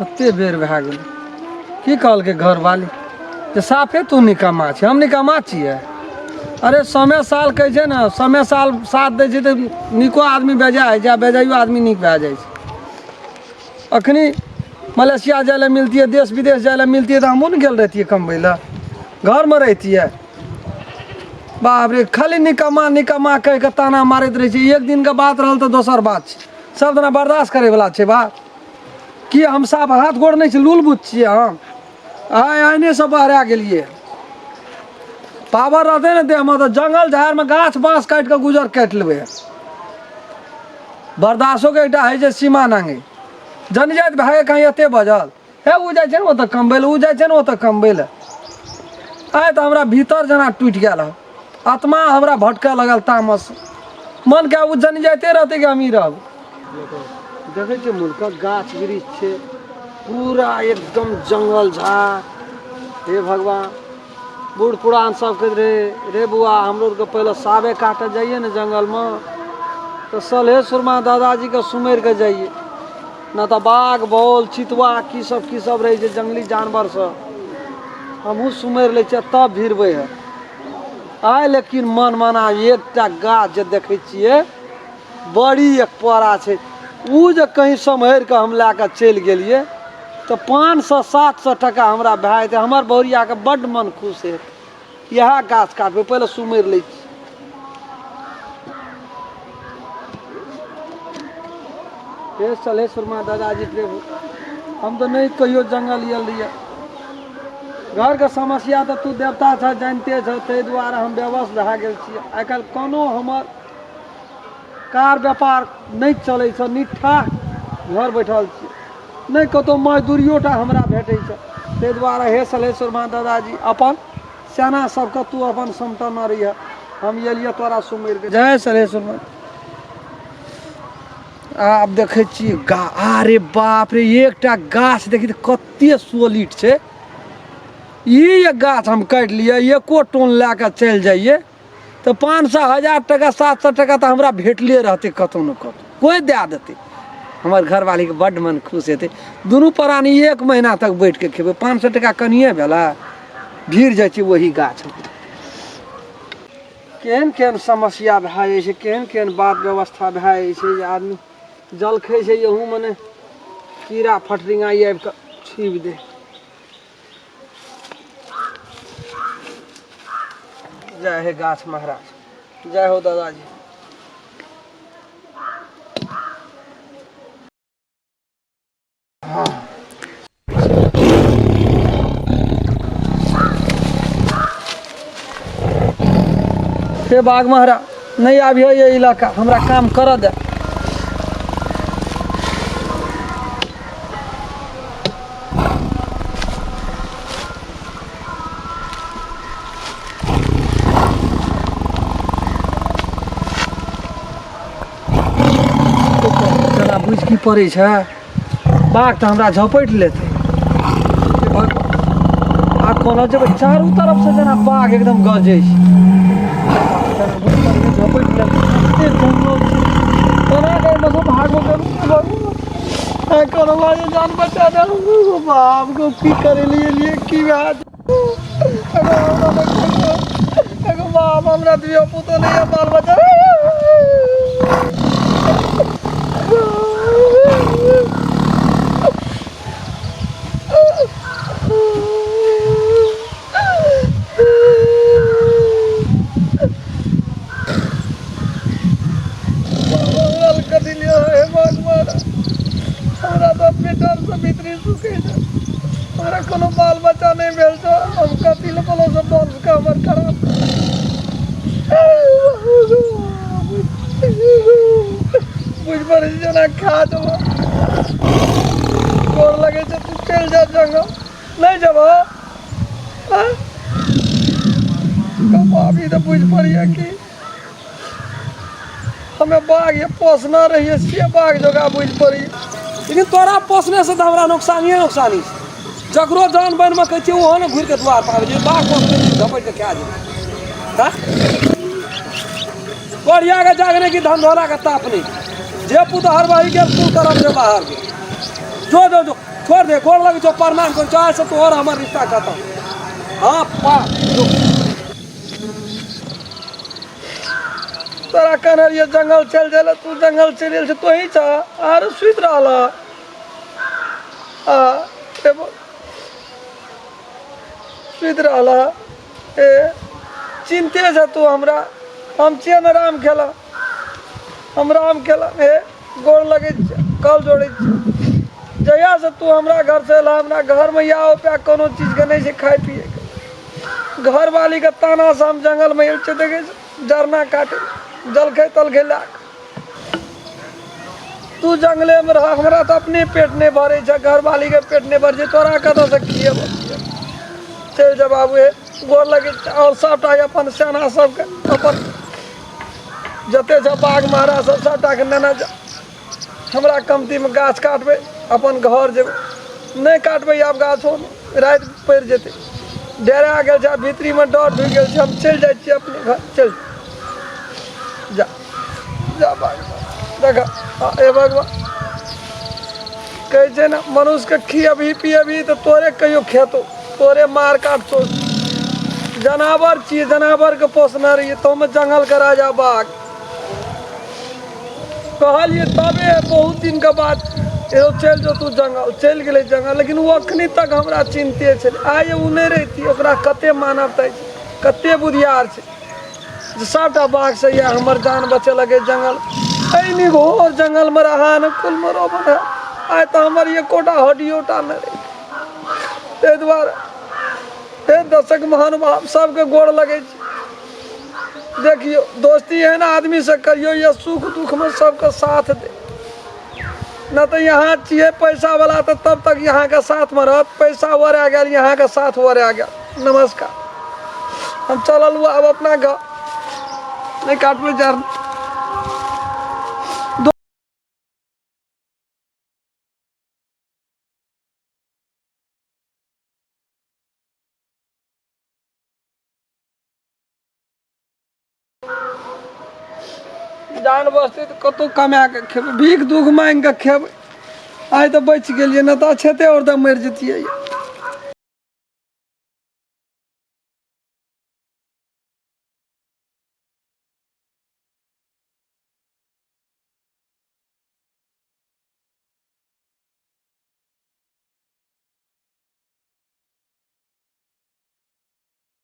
कते बेर भए गेलै की कहलकै घरवाली जे साफे तू निकम्मा छै हम निकम्मा छियै अरे समय साल कहै छै ने समय साल साथ दै छै तऽ नीको आदमी बेजाय होइ छै आ बेजाइयो आदमी नीक भए जाइ छै अखनी मलेशिया जाय लए मिलतियै देश विदेश जाय लए मिलतियै तऽ हमहूँ ने गेल रहितियै कमबै लए घरमे रहितियै बाप रे खाली निकम्मा निकम्मा कहि कऽ ताना मारैत रहै छै एक दिनके बात रहल तऽ दोसर बात छै सब दिना बर्दाश्त करैवला छै बात की हम साफ हाथ गोड़ नहि छै लूल बुझ छियै हम आइ आइनेसँ बहरा गेलियै पावर रहतै ने देहमे तऽ जङ्गल झाड़मे गाछ बाँस काटि कऽ गुजर काटि लेबै बर्दाश्तोके एकटा होइ छै सीमा नांगे जनजाति भए गेल कहीं एते बजल हे ओ जाइ छै ने ओतऽ कमबै लए ओ जाइ छै ने ओतऽ कमबै लए आइ तऽ हमरा भीतर जेना टूटि गेल हँ आत्मा हमरा भटकऽ लगल तामस मनके आब ओ जनजाइते रहतै कि हमही रहब देखै छियै मुल्कक गाछ वृक्ष छै पूरा एकदम जङ्गल झाड़ हे भगवान बूढ़ पुरान सब कहैत रहै रे बौआ हमरो आरके पहिले साबे काटऽ जाइए ने जङ्गलमे तऽ सलहे सुरमा दादाजीके सुमरि कऽ जाइए नहि तऽ बाघ बौल चितुआ की सब की सब रहै छै जङ्गली जानवर सब हमहूँ सुमरि लै छियै तब भिड़बै है आइ लेकिन मन मना एकटा गाछ जे देखै छियै बड़ी एक पड़ा छै ओ जे कहीं सम्हरि कऽ हम लए कऽ चलि गेलियै तऽ 500 700 टका हमरा भए जेतै हमर बहुरियाके बड्ड मन खुश हेतै इएह गाछ काटबै पहिले सुमरि लै छी हे सलेश्वर माँ दादाजी प्रभु हम तऽ नहि कहियो जङ्गल आयल रहियै घरके समस्या तऽ तू देवता छह जानिते छह ताहि दुआरे हम बेबस भए गेल छी आइ काल्हि कोनो हमर कार व्यापार नहि चलै छै निठ्ठा घर बैठल छी नहि कतहु मजदूरियो टा हमरा भेटै छै ताहि दुआरे हे सलेश्वर माँ दादाजी अपन सेना सबके तू अपन समटने रहिह हम एलियै तोरा सुमरि कऽ जय सलेश्वर माँ आब देखै छियै गा अरे बाप रे एकटा गाछ देखी तऽ कते सोलिड छै ई एक गाछ हम काटि लियै एको टन लए कऽ चलि जाइए तऽ 500 1000 टका 700 टका तऽ हमरा भेटले रहतै कतहु ने कतहु कोइ दए देतै हमर घरवालीके बड्ड मन खुश हेतै दुनू प्राणी एक महीना तक बैठ कऽ खेबै 500 टका कनिए भेलै भीड़ जाइ छी ओही गाछ केहन केहन समस्या भए जाइ छै केहन केहन बात व्यवस्था भए जाइ छै जे आदमी जलखै छै एहूमे ने कीड़ा फटरिंगा आबि कऽ छीप दे जय हे गाछ महाराज जय हो दादाजी हे बाघ महाराज नहीं आबियो ये इलाका हमरा काम करऽ दे जेना बुझि की पड़ै छै बाघ तऽ हमरा झपटि लेतै आ कोना जेबै चारू तरफसँ जेना बाघ एकदम गजै छै झपटि लेतै एते जंगल छै कोना कऽ एहिमे सँ भागबो करू भागू कोनो बात जान बचा दे बाप को की करे लिए लिए की बात एगो बाप हमरा धिया पुतो नहीं है बाल बच्चा हमरा तऽ अपने डरसँ भीतरी सुखै छै हमरा कोनो बाल बच्चा नहि भेल छै हम कथी लए कोनो सब वंशके हमर खराब बुझि पड़ै छै जेना खा देबो गोर लगै छै तू चलि जा जंगल नहि जेबह अभी तऽ बुझि पड़ैए कि हमे बाघ ये पोसने रहिए से बाघ जोगा बुझि पड़ी लेकिन तोरा पोसने से तऽ हमरा नुकसानिए नुकसानी छै जकरो जान बनमे कहै छियै ओहो ने घुरि कऽ दुआर पर आबै छै बाघ पोसने छियै झपटि कऽ खा जेतै हँ कोढ़ियाके जागने की धंधोलाके ताप नहि जे पुतहर बहि गेल कुल करम जे बाहर गेल जो जो जो छोड़ दे, गोर लगै छौ, प्रणाम करै छौ, आइ से तोहर हमर रिश्ता खतम। हाँ पा जो। तोरा कहने रहियै जंगल चलि जाइ लए, तू जंगल चलि गेल छै, तोही छह आर सुति रहल आ सुति रहल। ए चिन्ते छ तू हमरा, हम छियै ने राम खेला, हम राम खेला। हे गोर लगै छियै, कल जोड़ै छियै। जहियासँ तू हमरा घरसँ एलह, हमरा घरमे या उपाय कोनो चीजके नहि छै खाय पियैके। घरवालीके तानासँ हम जङ्गलमे आयल छियै, देखै छी जरना काटै जलखै तलखै लए कऽ। तू जङ्गलेमे रह, हमरा तऽ अपने पेट नहि भरै छै, घरवालीके पेट नहि भरै छै, तोरा कतऽसँ खिएबौ? चलि जा बाबू, हे गोर लगै छै। आओर सभटा अपन सेना सबके, अपन जते छै बाघ महाराज सब, सभटाके नेने जा। हमरा कमतीमे गाछ काटबै, अपन घर जेबै। नहि काटबै आब गाछो, राति पड़ि जेतै। डेरा गेल छै, भीतरीमे डर ढुकि गेल छै। हम चलि जाइ छियै अपने घर। चलि जा, जा बाघ, देख हे भगवान, कहै छै ने मनुष्यके खियबही पियबही तऽ तोरे कहियो खेतौ, तोरे मार काटतौ। जनावर छियै, जनावरके पोसने रहियै, ताहुमे जङ्गलके राजा बाघ कहलियै। तबे बहुत दिनके बाद एगो चलि जो तू जङ्गल, चलि गेलै जङ्गल, लेकिन ओ अखनी तक हमरा चिन्ते छलै। आइ ओ नहि रहितियै, ओकरा कते मानवता छै, कते बुधियार छै जे सभटा बाघसँ इएह हमर जान बचेलकै। जङ्गल एहि निघोर जङ्गलमे रहा ने कुलमे रोपन है, आइ तऽ हमर एकोटा हड्डियोटा नहि रहै। ताहि दुआरे हे दर्शक महानुभाव, सबके गोर लगै छी। देखियौ, दोस्ती एहन आदमीसँ करियौ या सुख दुखमे सबके साथ दे। नहि तऽ यहाँ छियै पैसावला तऽ तब तक यहाँके साथमे रहत, पैसा ओरा गेल यहाँके साथ ओरा गेल। नमस्कार, हम चलल आब अपना घर, नहि काटबै जर। जान बचतै तऽ कतहु कमा कऽ खेबै, भीख दुख माँगि कऽ खेबै। आइ तऽ बचि गेलियै, नहि तऽ अछैते आओर तऽ मरि जैतियै।